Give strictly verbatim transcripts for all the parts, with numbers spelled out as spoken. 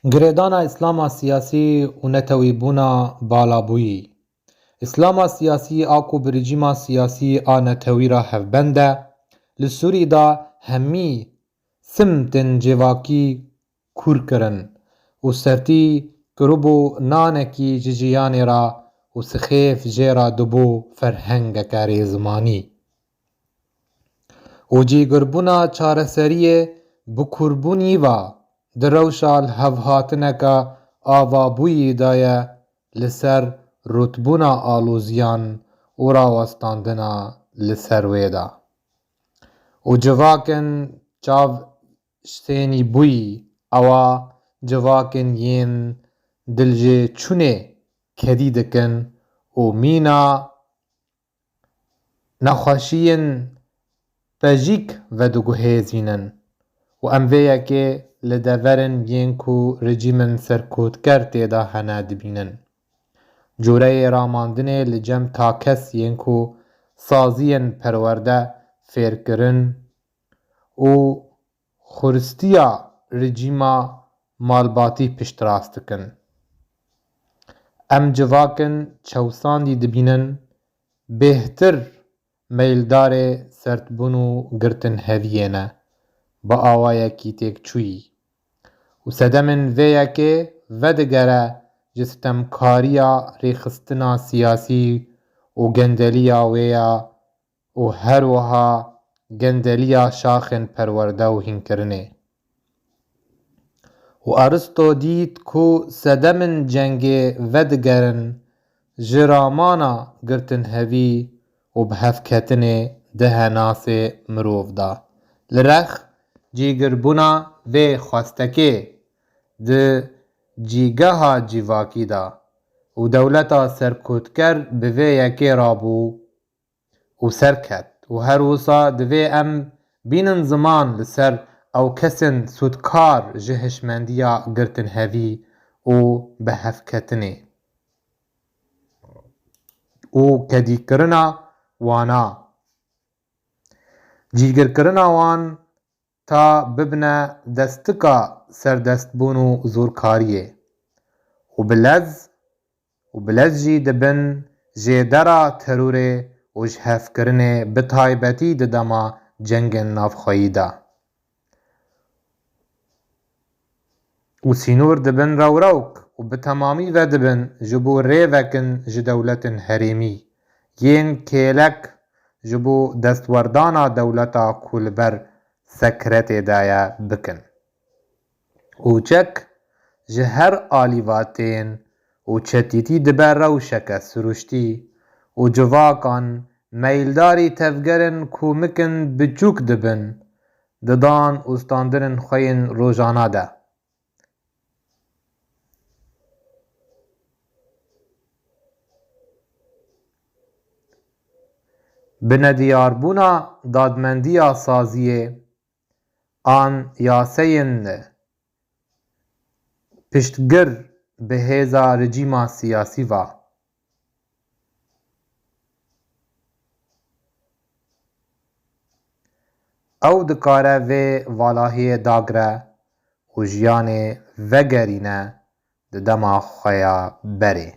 Girêdana Îslama siyasî û netewîbûna balabûyî. Îslama siyasî a ku bi rejîma siyasî a netewî re hevbend e, li Sûrî de hemî simtên civakî kûr kirin û sertî kiribû nanekî ji jiyanê re û sixêf jê re dibû ferhengeke rêzimanî. Û cîgirbûna çareseriyê bi kûrbûnî ve di rewşa lihevhatineke avabûyî de ye li ser rûtbûna aloziyan û rawestandina li ser wê de. Û civakên çav sênî bûyî, ewa civakên yên diljêçûnê kedî dikin û mîna nexweşiyên pejîk vediguhêzînin û em vê yekê li deverên yên ku rejîmên serkotker tê de hene dibînin. Cûreyê ramandinê li cem takes yên ku saziyên perwerde fêrkirin û xuristiya rejîma malbatî piştrast dikin. Em civakên çewsandî dibînin, bêhtir meyildarê sertbûn û girtinheviyê ne, bi awayekî têkçûyî. Û sedemên vê yekê vedigere ji sitemkariya rêxistina siyasî û gendeliya wê ya û her wiha gendeliya şaxên perwerde û hînkirinê. Û Aristo dît ku sedemên cengê vedigerin ji ramana girtinhevî û bihevketinê di henasê mirov de. Li rex cîgirbûna vê xwestekê di cîgeha civakî de û dewleta serkotker bi vê yekê rabû û serket û her wisa divê em bînin ziman li ser ew kesên sûdkar ji hişmendiya girtinhevî û bihevketinê û kedîkirina wana, cîgirkirina wan ta bibine destika serdestbûn û zorkariyê û bi lez û bi lez jî dibin jêdera terorê û ji hevkirinê, bi taybetî di dema cengên navxweyî de. Û sînor dibin rewrewk û bi temamî vedibin ji bo rêvekin ji dewletin herêmî, yên kêlek ji bo destwerdana dewleta ku li ber sekretê de ye bikin. Û çek ji her alî ve tên û çetîtî dibe rewşeke siruştî û civakan meyildarî tevgerên komik in biçûk dibin di dan û standinên xwe yên rojana de. Bi nediyarbûna dadmendiya saziyê an yaseyên piştgir bi hêza rejîma siyasî ve. Ew dikare vê valahiyê dagre û jiyanê vegerîne di dema xwe ya berê.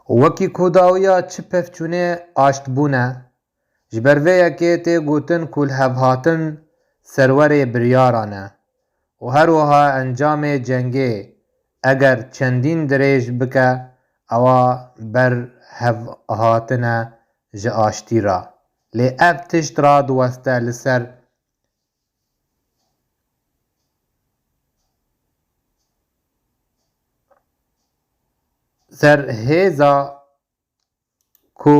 Û wekî ku dawiya çi pevçûnê aştbûn e, ji ber vê yekê tê gotin ku lihevhatin serwerê biryaran e û her wiha encamê cengê eger çendîn dirêj bike, ewa berhevhatine ji aştî re. Lê ev tişt radiweste li ser ser hêza ku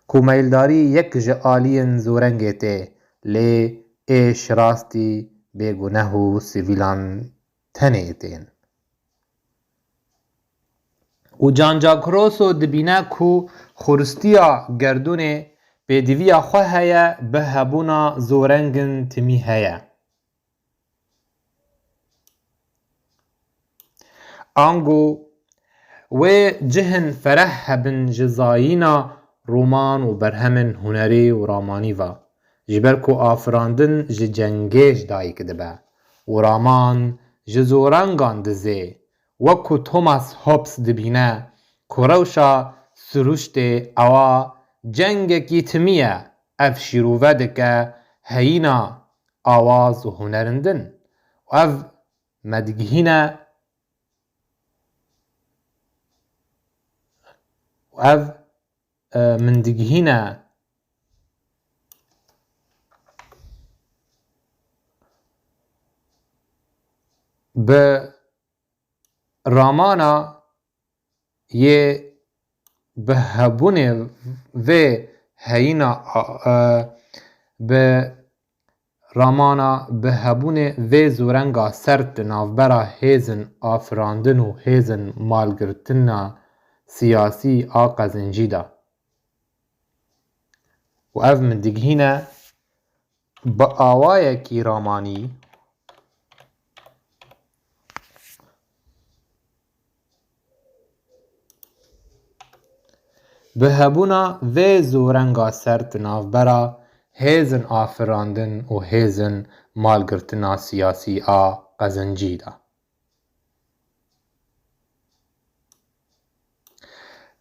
ku meyildarî yek ji aliyên zorengê tê, lê êş rastî bêguneh û sivîlan tenê tên. Û Can Jack Rosso dibîne ku xuristiya gerdûnê pêdiviya xwe heye, bi hebûna zorengin timî heye. Ango wê cihên fereh hebin ji zayîna roman û berhemên hunerî û ramanî ve, ji ber ku afirandin ji cengê ji dayik dibe û raman ji zorengan dizê. Wek ku Thomas Hobbes dibîne ku rewşa siruştê ewa cengekî timî ye, ev şîrove dike heyîna awaz û hunerindin. Û ev me digihîne, û ev, e, min digihîne bi ramana yê bi hebûnê vê heyîna, a, e, bi ramana bi hebûnê vê zorenga sert di navbera hêzin afirandin û hêzin malgirtina siyasî a qezincî de. Û ev min digihîne bi awayekî ramanî, bi hebûna vê zorenga sert di navbera hêzin afirandin û hêzin malgirtina siyasî a qezincî de.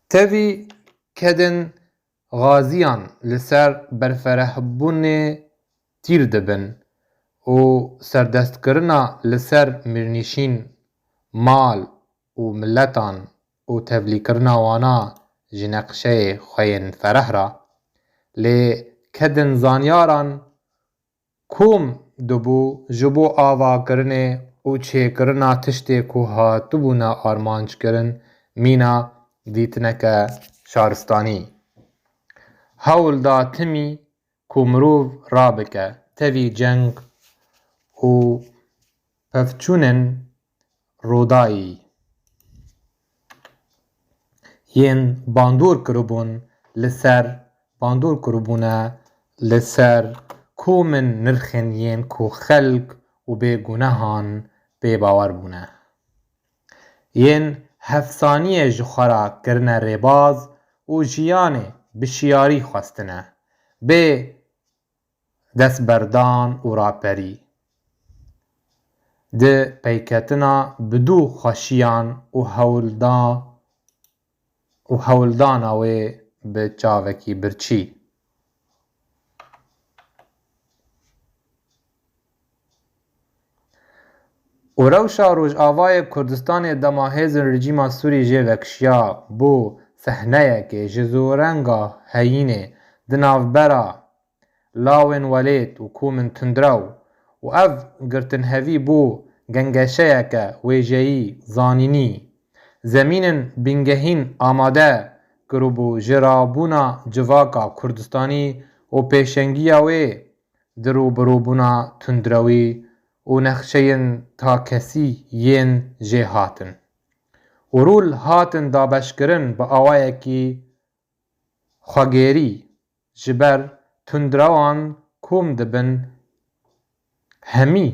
Tevî kedin xaziyan li ser berferehbûnê tîr dibin û serdestkirina li ser mirnîşîn, mal û miletan û tevlîkirina wana ji neqşeyê xwe yên fereh re, lê kedin zanyaran kom dibû ji bo avakirinê û çêkirina tiştê ku hatibûne armanckirin mîna dîtineke şaristanî. Hewl da timî ku mirov rabike tevî ceng û pevçûnên Rodayî yên bandor kiribûn li ser, bandor kiribûne li ser komên nirxên yên ku xelk û bêgunehan bêbawer bûne. Yên hefsaniyê ji xwe re kirine rêbaz û jiyanê bi şiyarî xwestine. Bê destberdan û raperî. Di peyketina bi dû xweşiyan û hewlda-, û hewldana wê bi çavekî birçî. Û rewşa Rojavayê Kurdistanê dema hêzên rejîma Sûrî jê vekişiya, bû sehneyekê ji zorenga heyînê di navbera lawên welêt û komên tundrew û ev girtinhevî bû gengeşeyeke wêjeyî, zanînî. Zemînên bingehîn amade kiribû ji rabûna civaka Kurdistanî û pêşengiya wê di rûbirûbûna tundrewî û nexşeyên takesî yên jê hatin. Û rûl hatin dabeşkirin bi awayekî xwegêrî, ji ber tundrewan kom dibin hemî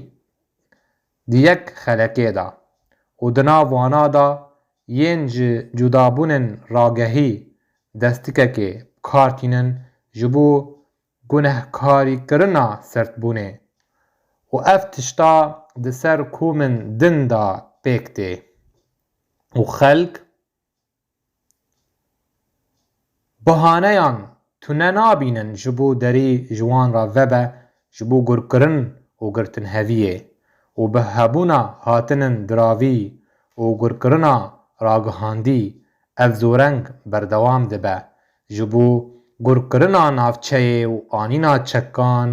di yek xelekê de û di nav wana de yên ji cudabûnên ragehî destikekê bi kar tînin ji bo gunehkarîkirina sertbûnê û ev tişta di ser komên din de pêk tê û xelk bihaneyan tune nabînin ji bo derî ji wan re vebe, ji bo gurkirin û girtinheviyê û bi hebûna hatinin diravî û gurkirina ragihandî ev zoreng berdewam dibe. Ji bo gurkirina navçeyê û anîna çekan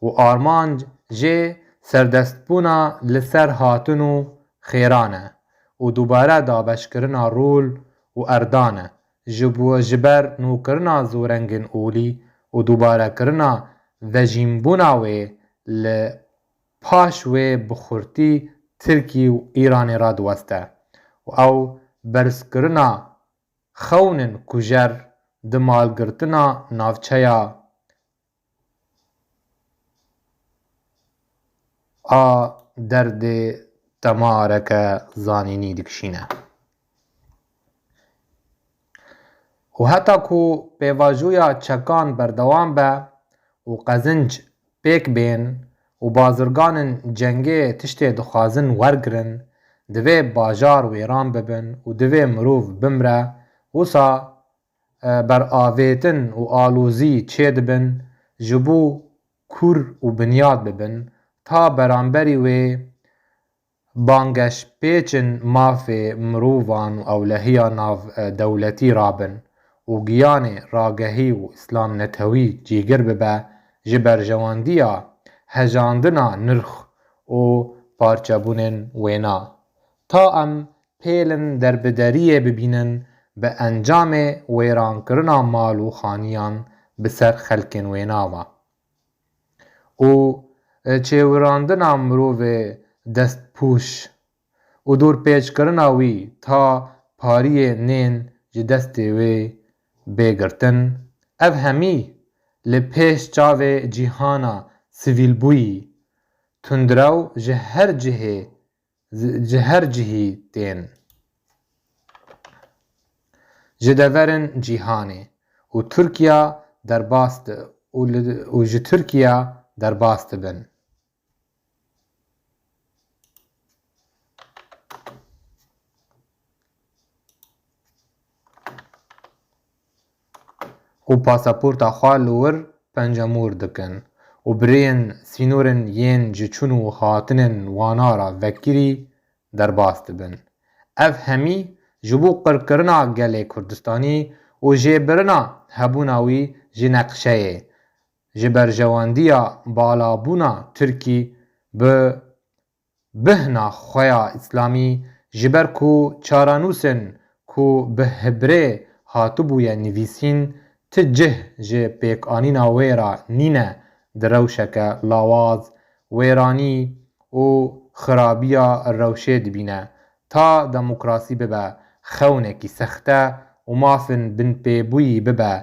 û armanc jê serdestbûna li ser hatin û xêran e û dubare dabeşkirina rol û erdan e. Ji bo, ji ber nûkirina zorengên olî û dubarekirina vejînbûna wê li paş wê bi xurtî Tirkî û Îranê re diweste û ew berzkirina xewnên kujer di malgirtina navçeya a derdê temareke zanînî dikişîne. Û heta ku pêvajoya çekan berdewam be û qezinc pêk bên û bazirganên cengê tiştê dixwazin wergirin, divê bajar wêran bibin û divê mirov bimre, wisa, e, beravêtin û alozî çêdibin, ji bo kûr û binyat bibin, ta beramberî wê bangeşpêçin mafê mirovan û ewlehiya nav, e, dewletî rabin û giyanê ragehî û îslam netewî cîgir bibe, ji berjewendiya hejandina nirx û parçebûnên wêna. Ta em pêlin derbideriyê bibînin bi encamê wêrankirina mal û xaniyan bi ser xelkên wêna ve û çêwirandina mirovê destpûş û dorpêçkirina wî ta pariyê nên ji destê wê bê girtin, ev hemî li pêş çavê cîhana sivîlbûyî tundrew ji her cihê, ji her cihî tên. Ji deverên cîhanê û Tirkiya derbas di-, û li, û ji Tirkiya derbas dibin. Û pasaporta xwe li wir pencemûr dikin û bi rêyên sînorên yên ji çûn û hatinên wana re vekirî derbas dibin. Ev hemî ji bo qirkirina gelê Kurdistanî û jêbirina hebûna wî ji neqşeyê, ji berjewendiya balabûna Tirkî bi bihna xwe ya îslamî, ji ber ku çarenûsên ku bi hibrê hatibûye nivîsîn, ti cih ji pêkanîna wê re nîne, di rewşeke lawaz, wêranî û xirabiya rewşê dibîne. Ta demokrasî bibe xewnekî sexte û mafin binpêbûyî bibe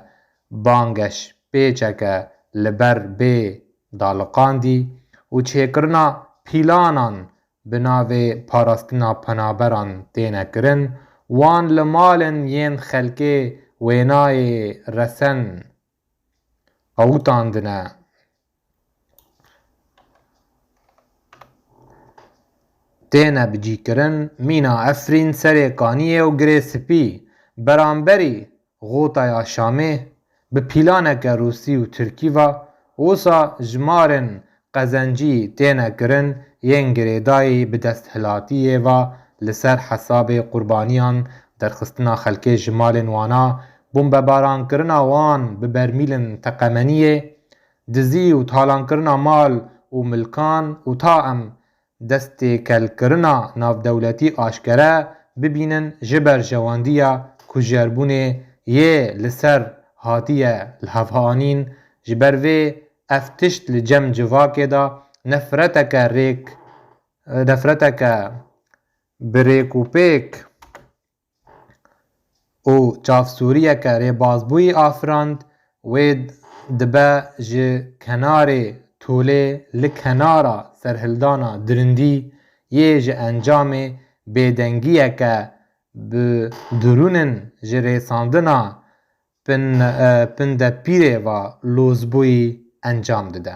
bangeşpêçeke li ber bê daliqandî û çêkirina pîlanan bi navê parastina penaberan têne kirin, wan li malên yên xelkê wênayê resen qewitandine, têne bicîkirin, mîna Efrîn, Serê Kaniyê û Girê Spî beramberî Xotaya Şamê bi pîlaneke rûsî û tirkî ve, wisa jimarên qezencî têne kirin yên girêdayî bi desthilatiyê ve li ser hesabê qurbaniyan, derxistina xelkê ji malên wana, bombebarankirina wan bi bermîlên teqemeniyê, dizî û talankirina mal û milkan û ta em destêkelkirina navdewletî aşkere bibînin, ji berjewendiya kujerbûnê yê li ser hatiye lihevhanîn, ji ber vê ev tişt li cem civakê de nefreteke rêk, nefreteke bi rêk û pêk û çavsûriyeke rêbazbûyî afirand, wê dibe ji kenarê tolê li kenara serhildana dirindî yê ji encamê bêdengiyeke bi dirûnin ji rêsandina pin-, e, pindepîrê ve lozbûyî encam dide.